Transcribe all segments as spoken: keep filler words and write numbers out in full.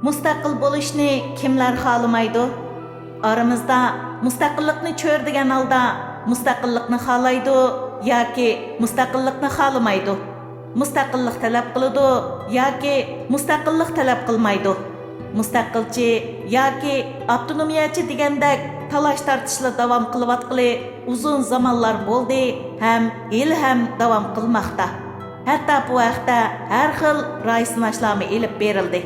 مۇستەقىل بولۇشنى كىملەر خالىمايدۇ؟ ئارىمىزدا مۇستەقىللىقنى چۆرىدىگەن ھالدا مۇستەقىللىقنى خالايدۇ ياكى مۇستەقىللىقنى خالىمايدۇ؟ مۇستەقىللىق تەلەپ قىلىدۇ ياكى مۇستەقىللىق تەلەپ قىلمايدۇ؟ مۇستەقىلچى ياكى ئاپتونومىيەچى دېگەندەك تالاش-تارتىشلا داۋام قىلىۋاتقىلى ئۇزۇن زامانلار بولدى ھەم ھېلىھەم داۋام قىلماقتا. ھەتتا بۇ ھەقتە ھەر خىل راي سىناشلارمۇ ئېلىپ بېرىلدى.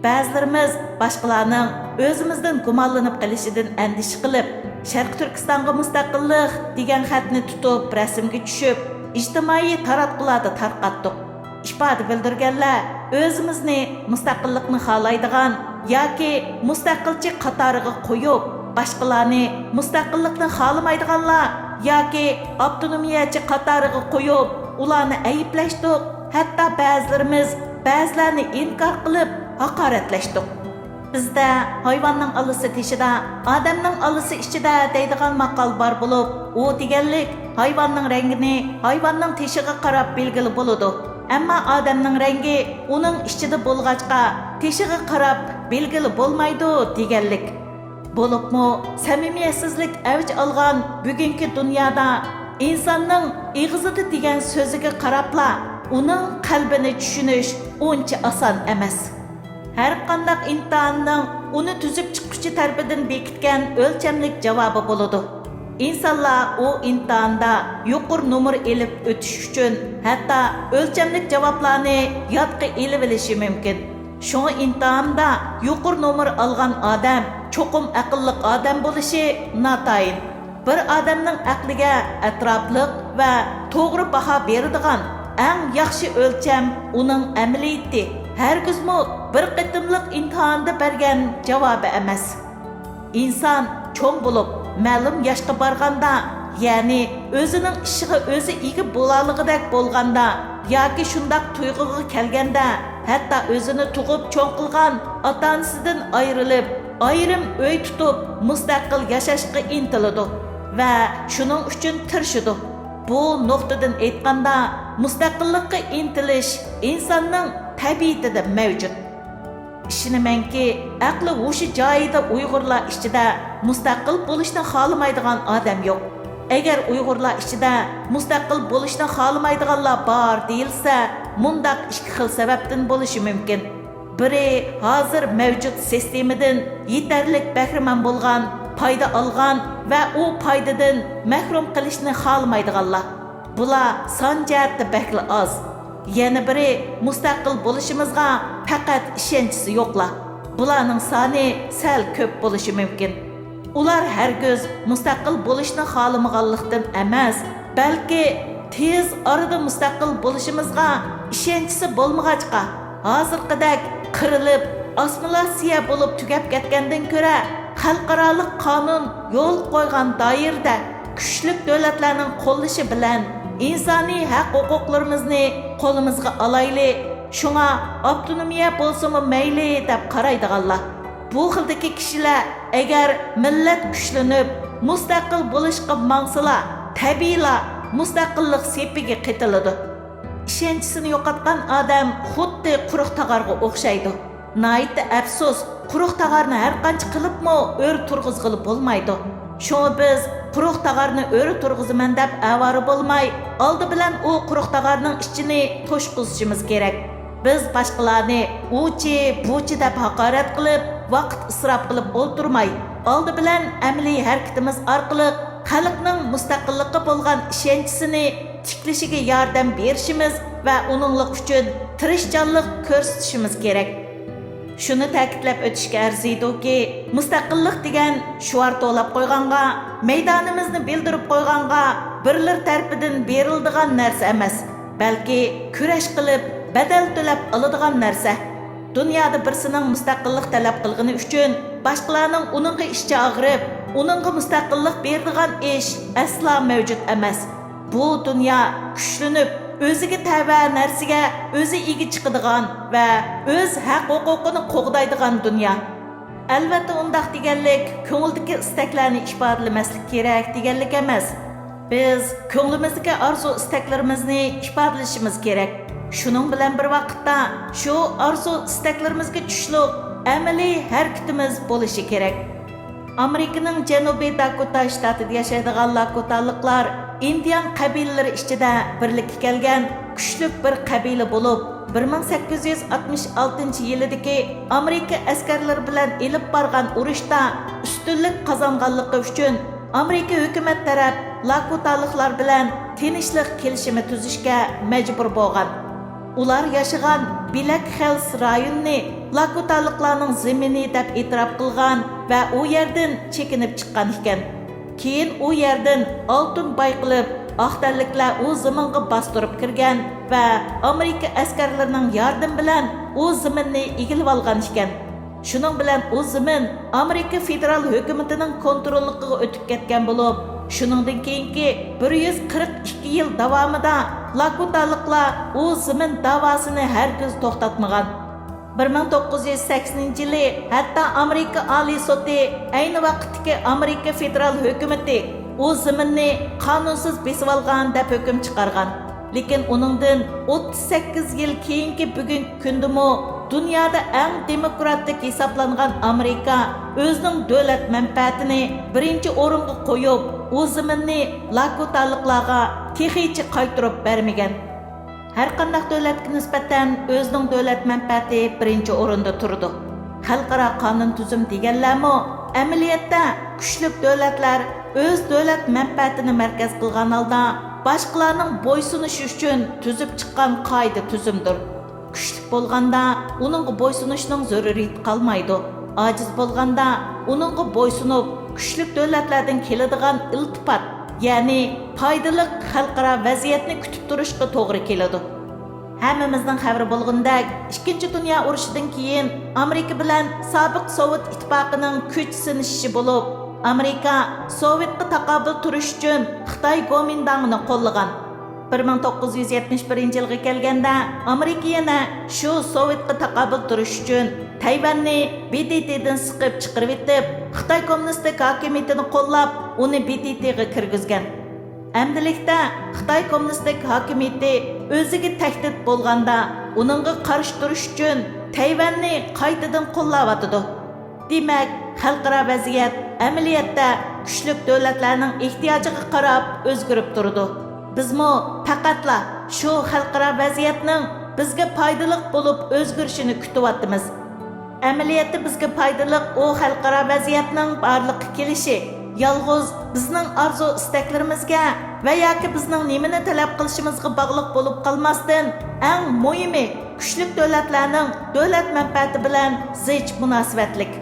بەزىلىرىمىز باشقىلارنىڭ ئۆزىمىزدىن گۇمانلىنىپ قېلىشىدىن ئەندىشە قىلىپ، شەرقىي تۈركىستانغا مۇستەقىللىق دېگەن خەتنى تۇتۇپ رەسىمگە چۈشۈپ، ئىجتىمائىي تاراتقۇلاردا تارقاتتۇق. ئىپادە بىلدۈرگەنلەر ئۆزىمىزنى مۇستەقىللىقنى خالايدىغان ياكى مۇستەقىلچى قاتارىغا قويۇپ، باشقىلارنى مۇستەقىللىقنى خالىمايدىغانلار ياكى ئاپتونومىيەچى قاتارىغا قويۇپ، ئۇلارنى ئەيىبلەشتۇق، ھەتتا بەزىلىرىمىز بەزىلەرنى ئىنكار قىلىپ، ھاقارەتلەشتۇق. بىزدە ھايۋاننىڭ ئالىسى تېشىدا، ئادەمنىڭ ئالىسى ئىچىدە دەيدىغان ماقال بار بولۇپ، ئۇ دېگەنلىك ھايۋاننىڭ رەڭگىنى ھايۋاننىڭ تېشىغا قاراپ بىلگىلى بولىدۇ. ئەمما ئادەمنىڭ رەڭگى ئۇنىڭ ئىچىدە بولغاچقا، تېشىغا قاراپ بىلگىلى بولمايدۇ دېگەنلىك. بولۇپمۇ سەمىمىيەتسىزلىك ئەۋج ئالغان بۈگۈنكى دۇنيادا ئىنساننىڭ ئېغىزىدا دېگەن سۆزىگە قاراپلا ئۇنىڭ قەلبىنى چۈشىنىش ئۇنچە ئاسان ئەمەس. ھەرقانداق ئىمتىھاننىڭ ئۇنى تۈزۈپ چىققۇچى تەرىپىدىن بېكىتكەن ئۆلچەملىك جاۋابى بولىدۇ. ئىنسانلار ئۇ ئىمتىھاندا يۇقىرى نومۇر ئېلىپ ئۆتۈش ئۈچۈن ھەتتا ئۆلچەملىك جاۋابلارنى يادقا ئېلىۋېلىشى مۇمكىن. شۇڭا ئىمتىھاندا يۇقىرى نومۇر ئالغان ئادەم چوقۇم ئەقىللىق ئادەم بولۇشى ناتايىن. بىر ئادەمنىڭ ئەقلىگە ئەتراپلىق ۋە توغرا باھا بېرىدىغان ئەڭ ياخشى ئۆلچەم ئۇنىڭ ئەمەلىيىتى، ھەرگىزمۇ بىر قېتىملىق ئىمتىھاندا بەرگەن جاۋابى ئەمەس. ئىنسان چوڭ بولۇپ، مەلۇم ياشقا بارغاندا، يەنى ئۆزىنىڭ ئىشىغا ئۆزى ئىگە بولالىغۇدەك بولغاندا ياكى شۇنداق تۇيغۇغا كەلگەندە، ھەتتا ئۆزىنى تۇغۇپ چوڭ قىلغان ئاتا-ئانىسىدىن ئايرىلىپ، ئايرىم ئۆي تۇتۇپ، مۇستەقىل ياشاشقا ئىنتىلىدۇ ۋە شۇنىڭ ئۈچۈن تىرىشىدۇ. بۇ نۇقتىدىن ئېيتقاندا، مۇستەقىللىققا ئىنتىلىش ئىنساننىڭ تەبىئىتىدە مەۋجۇت. ئىشىنىمەنكى، ئەقلى ھوشى جايىدا ئۇيغۇرلار ئىچىدە مۇستەقىل بولۇشنى خالىمايدىغان ئادەم يوق. ئەگەر ئۇيغۇرلار ئىچىدە مۇستەقىل بولۇشنى خالىمايدىغانلار بار دېيىلسە، مۇنداق ئىككى خىل سەۋەبتىن بولۇشى مۇمكىن. بىرى، ھازىر مەۋجۇت سىستېمىدىن يېتەرلىك بەھرىمەن بولغان، پايدا ئالغان ۋە ئۇ پايدىدىن مەھرۇم قېلىشنى خالىمايدىغانلار. بۇلار سان جەھەتتە بەكلا ئاز. يەنە بىرى، مۇستەقىل بولۇشىمىزغا پەقەت ئىشەنچىسى يوقلار. بۇلارنىڭ سانى سەل كۆپ بولۇشى مۇمكىن. ئۇلار ھەرگىز مۇستەقىل بولۇشنى خالىمىغانلىقتىن ئەمەس، بەلكى تېز ئارىدا مۇستەقىل بولۇشىمىزغا ئىشەنچىسى بولمىغاچقا، ھازىرقىدەك قىرىلىپ، ئاسسىمىلياتسىيە بولۇپ تۈگەپ كەتكەندىن كۆرە، خەلقئارالىق قانۇن يول قويغان دائىرىدە كۈچلۈك دۆلەتلەرنىڭ قوللىشى بىلەن ئىنسانىي ھەق-ھوقۇقلىرىمىزنى قولىمىزغا ئالايلى، شۇڭا ئاپتونومىيە بولسىمۇ مەيلى دەپ قارايدىغانلار. بۇ خىلدىكى كىشىلەر ئەگەر مىللەت كۈچلىنىپ، مۇستەقىل بولۇشقا ماڭسىلا، تەبىئىيلا مۇستەقىللىق سېپىگە قېتىلىدۇ. ئىشەنچىسىنى يوقاتقان ئادەم خۇددى قۇرۇق تاغارغا ئوخشايدۇ. ناھايىتى ئەپسۇس، قۇرۇق تاغارنى ھەرقانچە قىلىپمۇ ئۆرە تۇرغۇزغىلى بولمايدۇ. شۇڭا بىز قۇرۇق تاغارنى ئۆرە تۇرغۇزىمەن دەپ ئاۋارە بولماي، ئالدى بىلەن ئۇ قۇرۇق تاغارنىڭ ئىچىنى توشقۇزۇشىمىز كېرەك. بىز باشقىلارنى ئۇچى، بۇچى دەپ ھاقارەت قىلىپ، ۋاقىت ئىسراپ قىلىپ ئولتۇرماي، ئالدى بىلەن ئەمەلىي ھەرىكىتىمىز ئارقىلىق خەلقنىڭ مۇستەقىللىققا بولغان ئىشەنچىسىنى تىكلىشىگە ياردەم بېرىشىمىز ۋە ئۇنىڭلىق ئۈچۈن تىرىشچانلىق كۆرسىتىشىمىز كېرەك. شۇنى تەكىتلەپ ئۆتۈشكە ئەرزىيدۇكى، مۇستەقىللىق دېگەن شوئار توۋلاپ قويغانغا، مەيدانىمىزنى بىلدۈرۈپ قويغانغا، بىرلىرى تەرىپىدىن بېرىلىدىغان نەرسە ئەمەس، بەلكى كۈرەش قىلىپ، بەدەل تۆلەپ ئالىدىغان نەرسە. دۇنيادا بىرسىنىڭ مۇستەقىللىق تەلەپ قىلغىنى ئۈچۈن باشقىلارنىڭ ئۇنىڭغا ئىچى ئاغرىپ، ئۇنىڭغا مۇستەقىللىق بېرىدىغان ئىش ئەسلا مەۋجۇت ئەمەس. بۇ دۇنيا كۈچلىنىپ، ئۆزىگە تەۋە نەرسىگە ئۆزى ئىگە چىقىدىغان ۋە ئۆز ھەق-ھوقۇقىنى قوغدايدىغان دۇنيا. ئەلۋەتتە، ئۇنداق دېگەنلىك كۆڭۈلدىكى ئىستەكلەرنى ئىپادىلىمەسلىك كېرەك دېگەنلىك ئەمەس. بىز كۆڭلىمىزدىكى ئارزۇ-ئىستەكلىرىمىزنى ئىپادىلىشىمىز كېرەك. شۇنىڭ بىلەن بىر ۋاقىتتا، شۇ ئارزۇ-ئىستەكلىرىمىزگە چۈشلۈك ئەمەلىي ھەرىكىتىمىز بولۇشى كېرەك. ئامېرىكىنىڭ جەنۇبىي داكوتا شتاتىدا ياشايدىغان لاكوتالىقلار ئىندىيان قەبىلىلىرى ئىچىدە بىرلىككە كەلگەن كۈچلۈك بىر قەبىلە بولۇپ، بىر مىڭ سەككىز يۈز ئاتمىش ئالتىنچى يىلىدىكى ئامېرىكا ئەسكەرلىرى بىلەن ئېلىپ بارغان ئۇرۇشتا ئۈستۈنلۈك قازانغانلىقى ئۈچۈن، ئامېرىكا ھۆكۈمەت تەرەپ لاكوتالىقلار بىلەن تىنچلىق كېلىشىمى تۈزۈشكە مەجبۇر بولغان. ئۇلار ياشىغان بىلەك خېلس رايونىنى لاكوتالىقلارنىڭ زېمىنى دەپ ئېتىراپ قىلغان ۋە ئۇ يەردىن چېكىنىپ چىققان ئىكەن. كېيىن ئۇ يەردىن ئالتۇن بايقىلىپ، ئاق تەنلىكلەر ئۇ زېمىنغا باستۇرۇپ كىرگەن ۋە ئامېرىكا ئەسكەرلىرىنىڭ ياردىمى بىلەن ئۇ زېمىننى ئىگىلىۋالغان ئىكەن. شۇنىڭ بىلەن ئۇ زېمىن ئامېرىكا فېدېرال ھۆكۈمىتىنىڭ كونتروللۇقىغا ئۆتۈپ كەتكەن بولۇپ، شۇنىڭدىن كېيىنكى بىر يۈز قىرىق ئىككى يىل داۋامىدا لاكوتالىقلار ئۇ زېمىن داۋاسىنى ھەرگىز توختاتمىغان. بىر مىڭ توققۇز يۈز سەكسىنىنچى يىلى ھەتتا ئامېرىكا ئالىي سوتى ئەينى ۋاقىتتىكى ئامېرىكا فېدېرال ھۆكۈمىتى ئۇ زېمىننى قانۇنسىز بېسىۋالغان دەپ ھۆكۈم چىقارغان. لېكىن ئۇنىڭدىن ئوتتۇز سەككىز يىل كېيىنكى بۈگۈنكى كۈندىمۇ دۇنيادا ئەڭ دېموكراتىك ھېسابلانغان ئامېرىكا ئۆزىنىڭ دۆلەت مەنپەئەتىنى بىرىنچى ئورۇنغا قويۇپ، ئۇ زېمىننى لاكوتالىقلارغا تېخىچە قايتۇرۇپ بەرمىگەن. ھەرقانداق دۆلەتكە نىسبەتەن ئۆزىنىڭ دۆلەت مەنپەئەتى بىرىنچى ئورۇندا تۇرىدۇ. خەلقئارا قانۇن تۈزۈم دېگەنلەرمۇ ئەمەلىيەتتە كۈچلۈك دۆلەتلەر ئۆز دۆلەت مەنپەئەتىنى مەركەز قىلغان ھالدا باشقىلارنىڭ بويسۇنۇشى ئۈچۈن تۈزۈپ چىققان قائىدە تۈزۈمدۇر. كۈچلۈك بولغاندا ئۇنىڭغا بويسۇنۇشنىڭ زۆرۈرىيىتى قالمايدۇ. ئاجىز بولغاندا ئۇنىڭغا بويسۇنۇپ، كۈچلۈك دۆلەتلەردىن كېلىدىغان ئىلتىپات، يەنى پايدىلىق خەلقئارا ۋەزىيەتنى كۈتۈپ تۇرۇشقا توغرا كېلىدۇ. ھەممىمىزنىڭ خەۋىرى بولغىنىدەك، ئىككىنچى دۇنيا ئۇرۇشىدىن كېيىن ئامېرىكا بىلەن سابىق سوۋېت ئىتتىپاقىنىڭ كۈچ سىنىشىشى بولۇپ، ئامېرىكا سوۋېتقا تاقابىل تۇرۇش ئۈچۈن خىتاي گومىنداڭىنى قوللىغان. بىر مىڭ توققۇز يۈز يەتمىش بىرىنچى يىلغا كەلگەندە، ئامېرىكا يەنە شۇ سوۋېتقا تاقابىل تۇرۇش ئۈچۈن تەيۋەننى ب د ت دىن سىقىپ چىقىرىۋېتىپ، خىتاي كوممۇنىستىك ھاكىمىيىتىنى قوللاپ، ئۇنى ب د ت غا كىرگۈزگەن. ئەمدىلىكتە خىتاي كوممۇنىستىك ھاكىمىيىتى ئۆزىگە تەھدىت بولغاندا، ئۇنىڭغا قارشى تۇرۇش ئۈچۈن تەيۋەننى قايتىدىن قوللاۋاتىدۇ. دېمەك، خەلقئارا ۋەزىيەت ئەمەلىيەتتە كۈچلۈك دۆلەتلەرنىڭ ئېھتىياجىغا قاراپ ئۆزگىرىپ تۇرىدۇ. بىزمۇ پەقەتلا شۇ خەلقئارا ۋەزىيەتنىڭ بىزگە پايدىلىق بولۇپ ئۆزگىرىشىنى كۈتۈۋاتىمىز. ئەمەلىيەتتە بىزگە پايدىلىق ئۇ خەلقئارا ۋەزىيەتنىڭ بارلىققا كېلىشى يالغۇز بىزنىڭ ئارزۇ-ئىستەكلىرىمىزگە ۋە ياكى بىزنىڭ نېمىنى تەلەپ قىلىشىمىزغا باغلىق بولۇپ قالماستىن، ئەڭ مۇھىمى، كۈچلۈك دۆلەتلەرنىڭ دۆلەت مەنپەئەتى بىلەن زىچ مۇناسىۋەتلىك.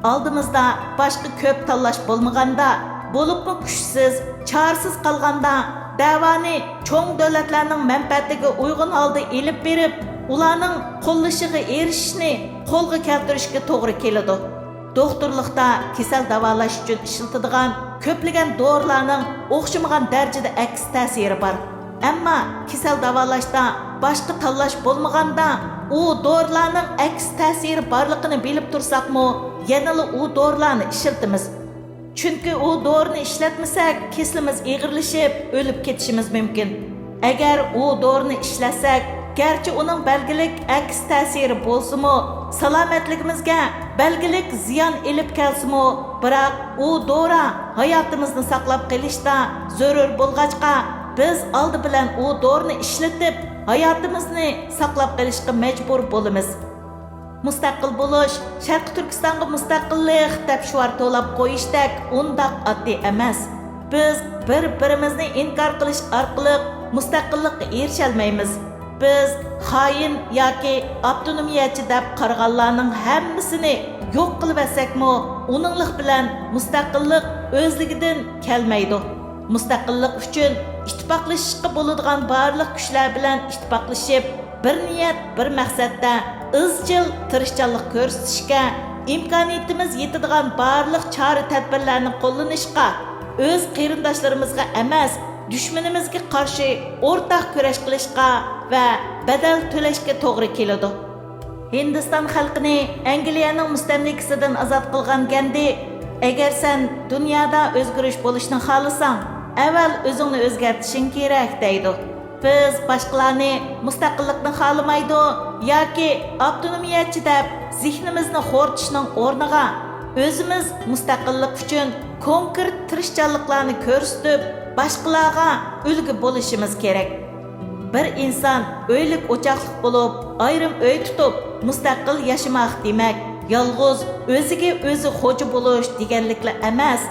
ئالدىمىزدا باشقا كۆپ تاللاش بولمىغاندا، بولۇپمۇ كۈچسىز، چارىسىز قالغاندا، دەۋانى چوڭ دۆلەتلەرنىڭ مەنپەئەتىگە ئۇيغۇن ھالدا ئېلىپ بېرىپ، ئۇلارنىڭ قوللىشىغا ئېرىشىشنى قولغا كەلتۈرۈشكە توغرا كېلىدۇ. دوختۇرلۇقتا كېسەل داۋالاش ئۈچۈن ئىشلىتىدىغان كۆپلىگەن دورىلارنىڭ ئوخشىمىغان دەرىجىدە ئەكس تەسىرى بار. ئەمما كېسەل داۋالاشتا باشقا تاللاش بولمىغاندا، ئۇ دورىلارنىڭ ئەكس تەسىرى بارلىقىنى بىلىپ تۇرساقمۇ، يەنىلا ئۇ دورىلارنى ئىشلىتىمىز. چۈنكى ئۇ دورىنى ئىشلەتمىسەك، كېسىلىمىز ئېغىرلىشىپ، ئۆلۈپ كېتىشىمىز مۇمكىن. ئەگەر ئۇ دورىنى ئىشلەتسەك، گەرچە ئۇنىڭ بەلگىلىك ئەكس تەسىرى بولسىمۇ، سالامەتلىكىمىزگە بەلگىلىك زىيان ئېلىپ كەلسىمۇ، بىراق ئۇ دورا ھاياتىمىزنى ساقلاپ قېلىشتا زۆرۈر بولغاچقا، بىز ئالدى بىلەن ئۇ دورىنى ئىشلىتىپ، ھاياتىمىزنى ساقلاپ قېلىشقا مەجبۇر بولىمىز. مۇستەقىل بولۇش، شەرقىي تۈركىستانغا مۇستەقىللىق دەپ شوئار توۋلاپ قويۇشتەك ئۇنداق ئاددىي ئەمەس. بىز بىر-بىرىمىزنى ئىنكار قىلىش ئارقىلىق مۇستەقىللىققا ئېرىشەلمەيمىز. بىز خائىن ياكى ئاپتونومىيەچى دەپ قارىغانلارنىڭ ھەممىسىنى يوق قىلىۋەتسەكمۇ، ئۇنىڭلىق بىلەن مۇستەقىللىق ئۆزلۈكىدىن كەلمەيدۇ. مۇستەقىللىق ئۈچۈن ئىتتىپاقلىشىشقا بولىدىغان بارلىق كۈچلەر بىلەن ئىتتىپاقلىشىپ، بىر نىيەت، بىر مەقسەتتە ئىزچىل تىرىشچانلىق كۆرسىتىشكە، ئىمكانىيىتىمىز يېتىدىغان بارلىق چارە-تەدبىرلەرنى قوللىنىشقا، ئۆز قېرىنداشلىرىمىزغا ئەمەس، دۈشمىنىمىزگە قارشى ئورتاق كۈرەش قىلىشقا ۋە بەدەل تۆلەشكە توغرا كېلىدۇ. ھىندىستان خەلقىنى ئەنگلىيەنىڭ مۇستەملىكىسىدىن ئازاد قىلغان گەندى، ئەگەر سەن دۇنيادا ئۆزگىرىش بولۇشنى خالىساڭ، ئەۋۋەل ئۆزۈڭنى ئۆزگەرتىشىڭ كېرەك دەيدۇ. بىز باشقىلارنى مۇستەقىللىقنى خالىمايدۇ ياكى ئاپتونومىيەچى دەپ زېھنىمىزنى خورىتىشنىڭ ئورنىغا، ئۆزىمىز مۇستەقىللىق ئۈچۈن كونكرېت تىرىشچانلىقلارنى كۆرسىتىپ، باشقىلارغا ئۈلگە بولۇشىمىز كېرەك. بىر ئىنسان ئۆيلۈك ئوچاقلىق بولۇپ، ئايرىم ئۆي تۇتۇپ، مۇستەقىل ياشىماق دېمەك، يالغۇز ئۆزىگە ئۆزى خوجا بولۇش دېگەنلىكلا ئەمەس.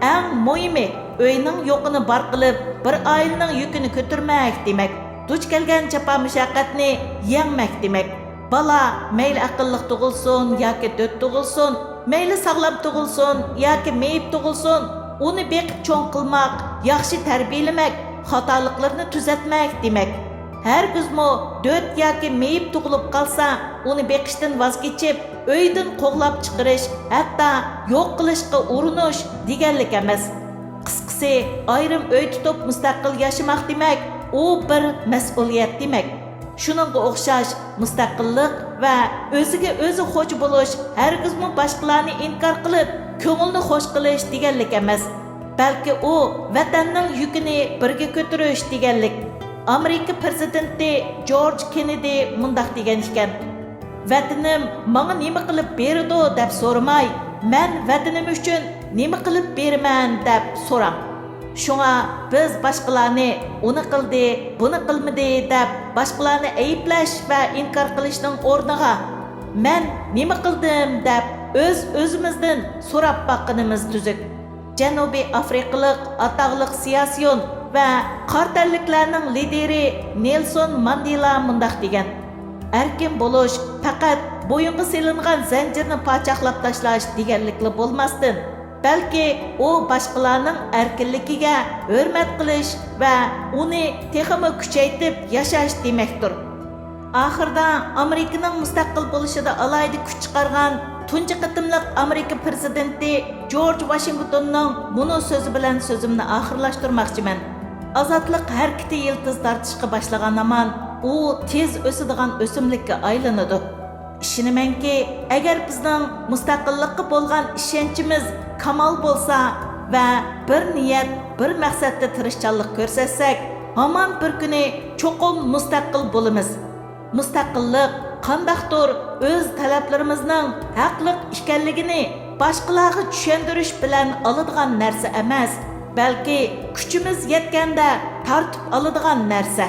ئەڭ مۇھىمى، ئۆينىڭ يوقىنى بار قىلىپ، بىر ئائىلىنىڭ يۈكىنى كۆتۈرمەك دېمەك، دۇچ كەلگەن جاپا مۇشەققەتنى يەڭمەك دېمەك. بالا مەيلى ئەقىللىق تۇغۇلسۇن ياكى دۆت تۇغۇلسۇن، مەيلى ساغلام تۇغۇلسۇن ياكى مېيىپ تۇغۇلسۇن، ئۇنى بېقىپ چوڭ قىلماق، ياخشى تەربىيەلىمەك، خاتالىقلىرىنى تۈزەتمەك دېمەك. ھەرگىزمۇ دۆت ياكى مېيىپ تۇغۇلۇپ قالسا، ئۇنى بېقىشتىن ۋاز كېچىپ، ئۆيدىن قوغلاپ چىقىرىش، ھەتتا يوق قىلىشقا ئۇرۇنۇش دېگەنلىك ئەمەس. قىسقىسى، ئايرىم ئۆي تۇتۇپ مۇستەقىل ياشىماق دېمەك، ئۇ بىر مەسئۇلىيەت دېمەك. شۇنىڭغا ئوخشاش، مۇستەقىللىق ۋە ئۆزىگە ئۆزى خوجا بولۇش ھەرگىزمۇ باشقىلارنى ئىنكار قىلىپ، كۆڭۈلنى خوش قىلىش دېگەنلىك ئەمەس، بەلكى ئۇ ۋەتەننىڭ يۈكىنى بىرگە كۆتۈرۈش دېگەنلىك. ئامېرىكا پىرېزىدېنتى جورج كېننېدى مۇنداق دېگەن ئىكەن: «ۋەتىنىم ماڭا نېمە قىلىپ بېرىدۇ دەپ سورىماي، مەن ۋەتىنىم ئۈچۈن نېمە قىلىپ بېرىمەن دەپ سوراڭ.» شۇڭا بىز باشقىلارنى «ئۇنى قىلدى، بۇنى قىلمىدى» دەپ باشقىلارنى ئەيىبلەش ۋە ئىنكار قىلىشنىڭ ئورنىغا، «مەن نېمە قىلدىم؟» دەپ ئۆز-ئۆزىمىزدىن سوراپ باققىنىمىز تۈزۈك. جەنۇبىي ئافرىقىلىق ئاتاقلىق سىياسىيون ۋە قارا تەنلىكلەرنىڭ لىدىرى نېلسون ماندېلا مۇنداق دېگەن: «ئەركىن بولۇش پەقەت بويۇنغا سېلىنغان زەنجىرنى پاچاقلاپ تاشلاش دېگەنلىكلا بولماستىن، بەلكى ئۇ باشقىلارنىڭ ئەركىنلىكىگە ھۆرمەت قىلىش ۋە ئۇنى تېخىمۇ كۈچەيتىپ ياشاش دېمەكتۇر.» ئاخىرىدا ئامېرىكىنىڭ مۇستەقىل بولۇشىدا ئالاھىدە كۈچ چىقارغان تۇنجى قېتىملىق ئامېرىكا پىرېزىدېنتى جورج ۋاشىنگتوننىڭ مۇنۇ سۆزى بىلەن سۆزۈمنى ئاخىرلاشتۇرماقچىمەن: «ئازادلىق ھەرىكىتى يىلتىز تارتىشقا باشلىغان ھامان، ئۇ تېز ئۆسىدىغان ئۆسۈملۈككە ئايلىنىدۇ.» ئىشىنىمەنكى، ئەگەر بىزنىڭ مۇستەقىللىققا بولغان ئىشەنچىمىز كامال بولسا ۋە بىر نىيەت، بىر مەقسەتتە تىرىشچانلىق كۆرسەتسەك، ھامان بىر كۈنى چوقۇم مۇستەقىل بولىمىز. مۇستەقىللىق قانداقتۇر ئۆز تەلەپلىرىمىزنىڭ ھەقلىق ئىكەنلىكىنى باشقىلارغا چۈشەندۈرۈش بىلەن ئالىدىغان نەرسە ئەمەس، بەلكى كۈچىمىز يەتكەندە تارتىپ ئالىدىغان نەرسە.